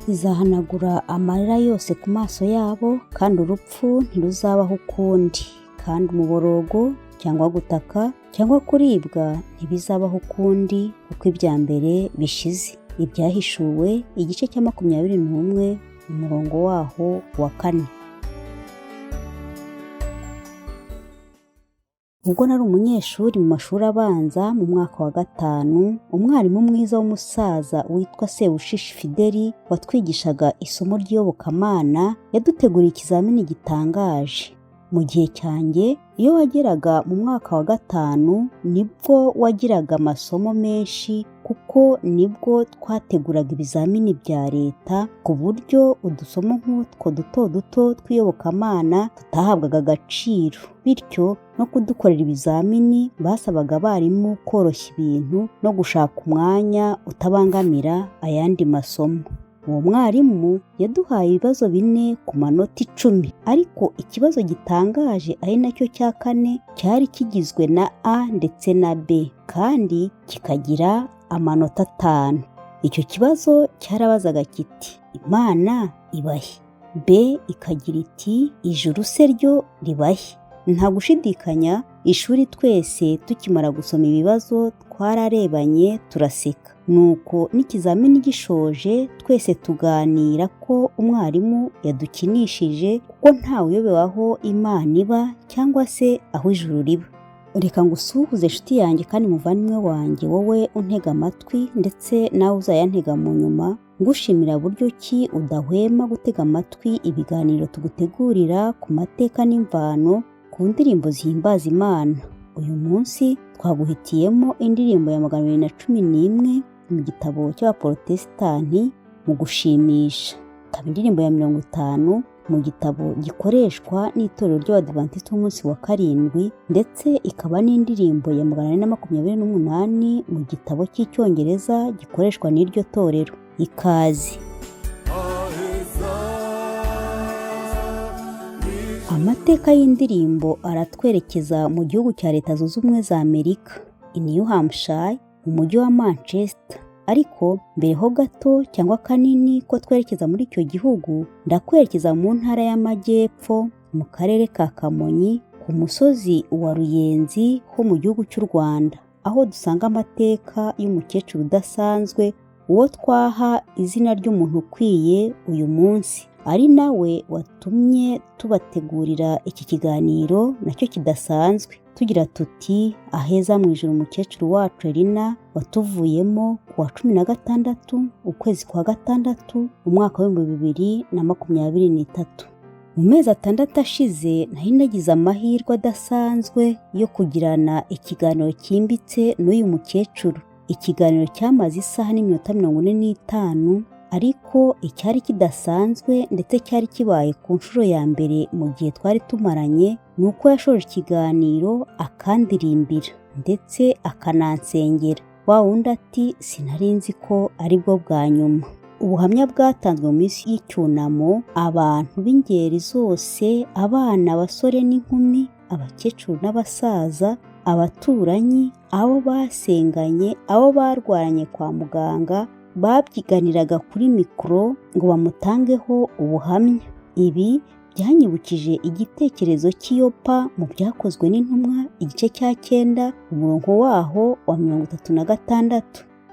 Izahanagura amarira yose ku maso yabo, kandi urupfu ntiruzabaho ukundi, kandi umuborogo cyangwa gutaka cyangwa kuribwa ntibizabaho ukundi, kuko ibya mbere bishize. Ibyahishuwe igice cya 21, umurongo waho wa 4. Ubwo nari umunyeshuri mu mashuri abanza mu mwaka wa 5, umwarimu mwiza w'umusaza witwa Sebushishi Fideli watwigishaga isomo ry'iyobokamana yaduteguriye ikizamini gitangaje. Mu gihe cyanjye, iyo wageraga mu mwaka wa 5 nibwo wagiraga amasomo menshi, kuko nibwo twateguraga ibizamini bya leta, ku buryo udusomo nk'utwo duto duto tw'iyobokamana tutahabwaga agaciro. Bityo no kudukorera ibizamini basabaga abarimu koroshya ibintu no gushaka umwanya utabangamira ayandi masomo. Uwo mwarimu yaduhaye ibibazo 4 ku manota 10, ariko ikibazo gitangaje ari nacyo cya 4 cyari kigizwe na A ndetse na B, kandi kikagira amanota 5. Icyo kibazo cyarabazaga kiti: Imana ibahe? B ikagira iti: Ijuru se ryo ribahe? Nta gushidikanya, ishuri twese tukimara gusoma ibibazo twararebanye turaseka. Nuko n'ikizamini gishoje twese tuganira ko umwarimu yadukinishije, kuko ntawe uyobewe aho Imana iba cyangwa se aho ijuru riba. Reka ngusuhuze inshuti yanjye kandi muvandimwe wanjye, wowe untega amatwi ndetse nawe uzayantega mu nyuma, ngushimira buryo ki udahwema gutega amatwi ibiganiro tugutegurira ku mateka n'imvano ku ndirimbo zihimbaza Imana. Uyu munsi twaguhitiyemo indirimbo ya 211 mu gitabo cy'Abaporotesitanti mu gushimisha, ikaba indirimbo ya 50 mu gitabo gikoreshwa n'itorero ry'Abadivantisiti b'umunsi wa 7, ndetse ikaba n'indirimbo ya 428 mu gitabo cy'Icyongereza gikoreshwa n'iryo torero. Ikaze. Amateka y'indirimbo aratwerekeza mu gihugu cya Leta Zunze Ubumwe za Amerika, i New Hampshire, mu mujyi wa Manchester. Ariko mbere ho gato cyangwa kanini ko twerekeza muri icyo gihugu, ndakwerekeza mu ntara y'Amajyepfo mu karere ka Kamonyi, ku musozi wa Ruyenzi ho mu gihugu cy'u Rwanda, aho dusanga amateka y'umukecuru udasanzwe, uwo twaha izina ry'umuntu ukwiye uyu munsi, ari nawe watumye tubategurira iki kiganiro nacyo kidasanzwe. Tugira tuti: aheza mu ijuru umukecuru wacu Elina watuvuyemo ku wa 16 ukwezi kwa 6 umwaka wa 2023. Mu mezi 6 ashize nari nagize amahirwe adasanzwe yo kugirana ikiganiro cyimbitse n'uyu mukecuru. Ikiganiro cyamaze isaha n'iminota 45, ariko icyari kidasanzwe ndetse cyari kibaye ku nshuro ya mbere mu gihe twari tumaranye, ni uko yashoje ikiganiro akandirimbira ndetse akanansengera. Wa wundi ati: sinari nzi ko aribwo bwa nyuma. Ubuhamya bwatanzwe mu minsi y'icyunamo, abantu b'ingeri zose, abana, abasore n'inkumi, abakecuru n'abasaza, abaturanyi, abo basenganye, abo barwaranye kwa muganga, babyiganiraga kuri mikoro ngo bamutangeho ubuhamya. Ibi byanyibukije igitekerezo cy'iyopa mu byakozwe n'intumwa igice cya 9 umurongo waho wa 36.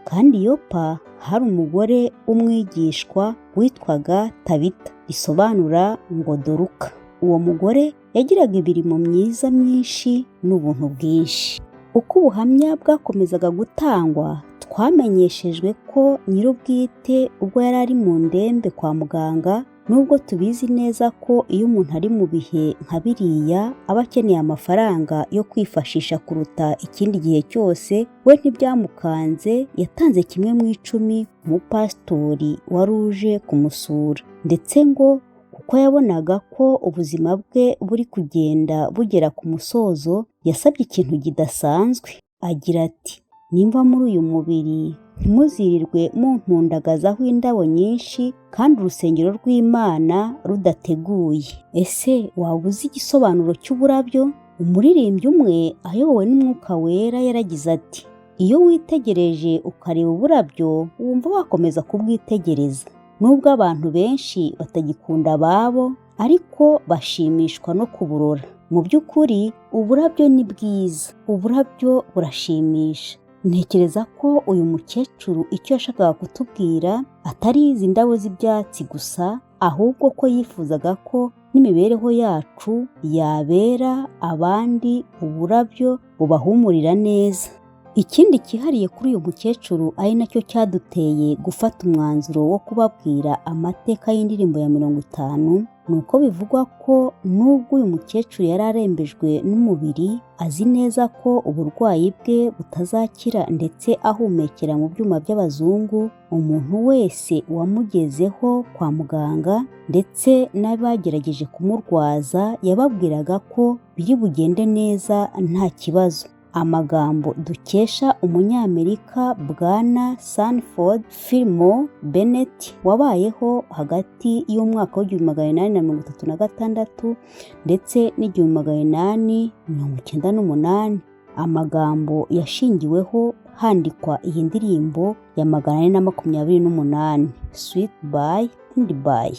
Kandi Yopa hari umugore w'umwigishwa witwaga Tabita, risobanura ngo Doruka. Uwo mugore yagiraga imirimo myiza myinshi n'ubuntu bwinshi. Uko ubuhamya bwakomezaga gutangwa, twamenyeshejwe ko nyir'ubwite ubwo yari ari mu ndembe kwa muganga, nubwo tubizi neza ko iyo umuntu ari mu bihe nka biriya aba akeneye amafaranga yo kwifashisha kuruta ikindi gihe cyose, we ntibyamukanze, yatanze 1 mu 10 umupasitori wari uje kumusura, ndetse ngo kuko yabonaga ko ubuzima bwe buri kugenda bugera ku musozo, yasabye ikintu kidasanzwe. Agira ati: nimva muri uyu mubiri ntimuzirirwe mumpundagazaho indabo nyinshi kandi urusengero rw'Imana rudateguye. Ese waba uzi igisobanuro cy'uburabyo? Umuririmbyi umwe ayobowe n'Umwuka Wera yaragize ati: iyo witegereje ukareba uburabyo wumva wakomeza kubwitegereza. Nubwo abantu benshi batagikunda ababo, ariko bashimishwa no kuburora. Mu by'ukuri uburabyo ni bwiza, uburabyo burashimisha. Ntekereza ko uyu mukecuru icyo yashakaga kutubwira atari izi ndabo z'ibyatsi gusa, ahubwo ko yifuzaga ko n'imibereho yacu yabera abandi uburabyo bubahumurira neza. Ikindi cyihariye kuri uyu mukecuru, ari nacyo cyaduteye gufata umwanzuro wo kubabwira amateka y'indirimbo ya 50, ni uko bivugwa ko nubwo uyu mukecuru yari arembejwe n'umubiri, azi neza ko uburwayi bwe butazakira ndetse ahumekera mu byuma by'abazungu, umuntu wese wamugezeho kwa muganga ndetse n'abagerageje kumurwaza yababwiraga ko biri bugende neza nta kibazo. Amagambo dukesha umunyamerika Bwana Sanford Fillmore Bennett, wabayeho hagati y'umwaka w'1836 ndetse n'1898, amagambo yashingiweho handikwa iyi ndirimbo ya 428, Sweet By and By.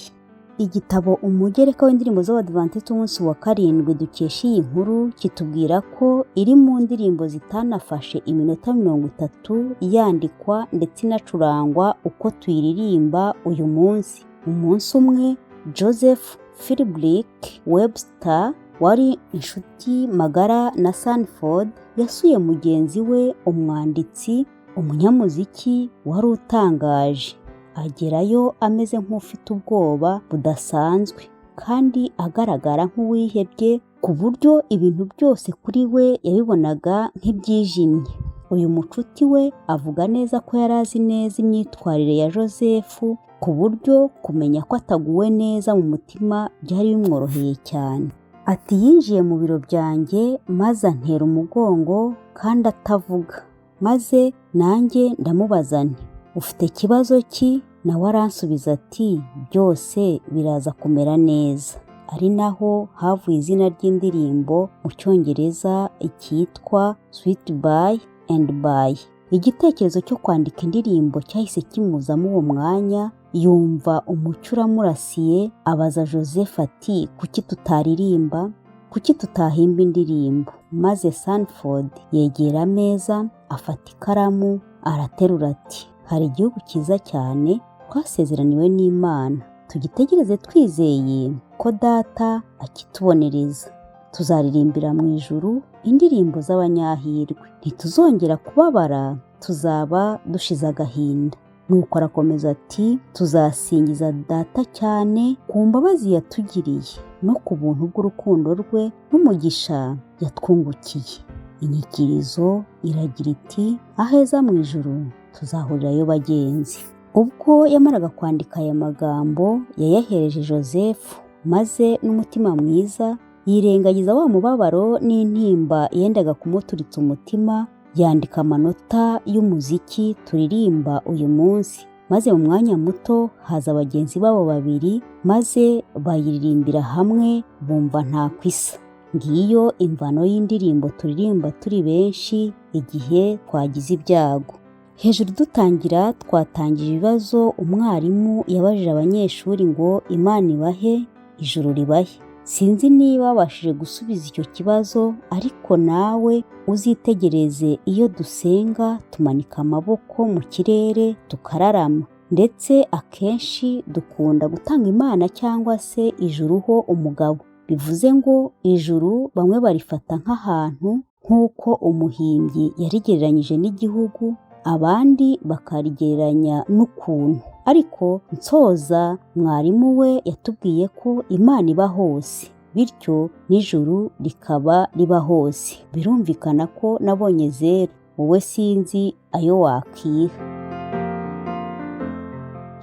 Igitabo Umugereka w'indirimbo z'Abadivantisiti b'umunsi wa karindwi dukesha iyi nkuru kitubwira ko iri mu ndirimbo zitanafashe iminota 30 yandikwa ndetse inacurangwa uko tuyiririmba uyu munsi. Umunsi umwe, Joseph Philbrick Webster, wari inshuti magara na Sanford, yasuye mugenzi we umwanditsi, umunyamuziki wari utangaje. Agerayo ameze nk'ufite ubwoba budasanzwe kandi agaragara nk'uwihebye, ku buryo ibintu byose kuri we yabibonaga nk'ibyijimye. Uyu mucuti we avuga neza ko yari azi neza imyitwarire ya Joseph, ku buryo kumenya ko ataguwe neza mu mutima byari bimworoheye cyane. Ati: "Yinjiye mu biro byanjye maze antera umugongo kandi atavuga, maze nanjye ndamubaza nti: 'Ufite ikibazo ki?' Nawe aransubiza ati: 'Byose biraza kumera neza.'" Ari naho havuye izina ry'indirimbo mu Cyongereza cyitwa Sweet By and By. Igitekerezo cyo kwandika indirimbo cyahise kimuzamo uwo mwanya, yumva umucyo uramurasiye, abaza Joseph ati: "Kuki tutaririmba? Kuki tutahimba indirimbo?" Maze Sanford yegera ameza, afata ikaramu, araterura ati: "Hari igihugu cyiza cyane twasezeraniwe n'Imana, tugitegereze twizeye ko Data akitubonereza. Tuzaririmbira mu ijuru indirimbo z'abanyahirwe, ntituzongera kubabara, tuzaba dushize agahinda." Nuko arakomeza ati: "Tuzasingiza Data cyane ku mbabazi yatugiriye no ku buntu bw'urukundo rwe n'umugisha yatwungukiye." Inyikirizo iragira iti: "Aheza mu ijuru tuzahurirayo bagenzi." Ubwo yamaraga kwandika aya magambo, yayahereje Joseph, maze n'umutima mwiza yirengagiza wa mubabaro n'intimba yendaga kumuturitsa umutima, yandika amanota y'umuziki turirimba uyu munsi. Maze mu mwanya muto haza bagenzi babo babiri, maze bayiririmbira hamwe, bumva ntako isa. Ngiyo imvano y'indirimbo turirimba turi benshi igihe twagize ibyago. Hejuru dutangira twatangije ibibazo umwarimu yabajije abanyeshuri ngo: "Imana ibahe, ijuru ribahe?" Sinzi niba babashije gusubiza icyo kibazo, ariko nawe uzitegereze: iyo dusenga tumanika amaboko mu kirere tukararama, ndetse akenshi dukunda gutanga Imana cyangwa se ijuru ho umugabo. Bivuze ngo ijuru bamwe barifata nk'ahantu nk'uko umuhimbyi yarigereranyije n'igihugu, abandi bakarigereranya n'ukuntu. Ariko nsoza, mwarimu we yatubwiye ko Imana iba hose, bityo n'ijuru rikaba riba hose. Birumvikana ko nabonye 0, wowe sinzi ayo wakiha.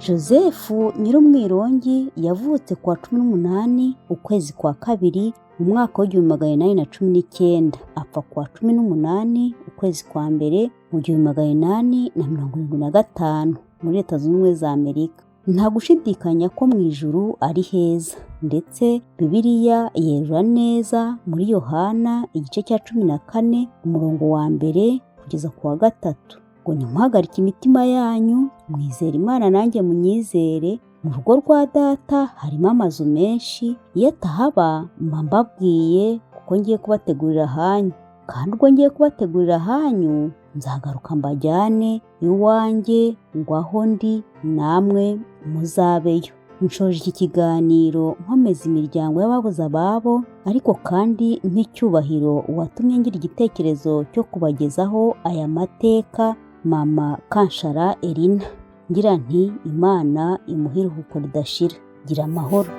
Joseph Nyirumwirongi yavutse kuwa 18 ukwezi kwa kabiri mu mwaka w'1819, apfa kuwa 18 ukwezi kwa mbere mu 1875 muri Leta Zunze Ubumwe za Amerika. Nta gushidikanya ko mu ijuru ari heza, ndetse Bibiliya yerura neza muri Yohana igice cya 14 umurongo wa 1 kugeza ku wa 3 ngo: "Ntimuhagarike imitima yanyu, mwizere Imana nanjye munyizere." Mu rugo rwa Data harimo amazu menshi, iyo atahaba mba mbabwiye kuko ngiye kubategurira ahanyu. Kandi ubwo ngiye kubategurira ahanyu, nzagaruka mbajyane iwanjye, ngo aho ndi namwe muzabeyo. Nshoje iki kiganiro nkomeza imiryango y'ababuze ababo, ariko kandi nk'icyubahiro uwatumye ngira igitekerezo cyo kubagezaho aya mateka, Mama Kanshara Elina. Ngira nti Imana imuhe iruhuko ridashira. Gira amahoro.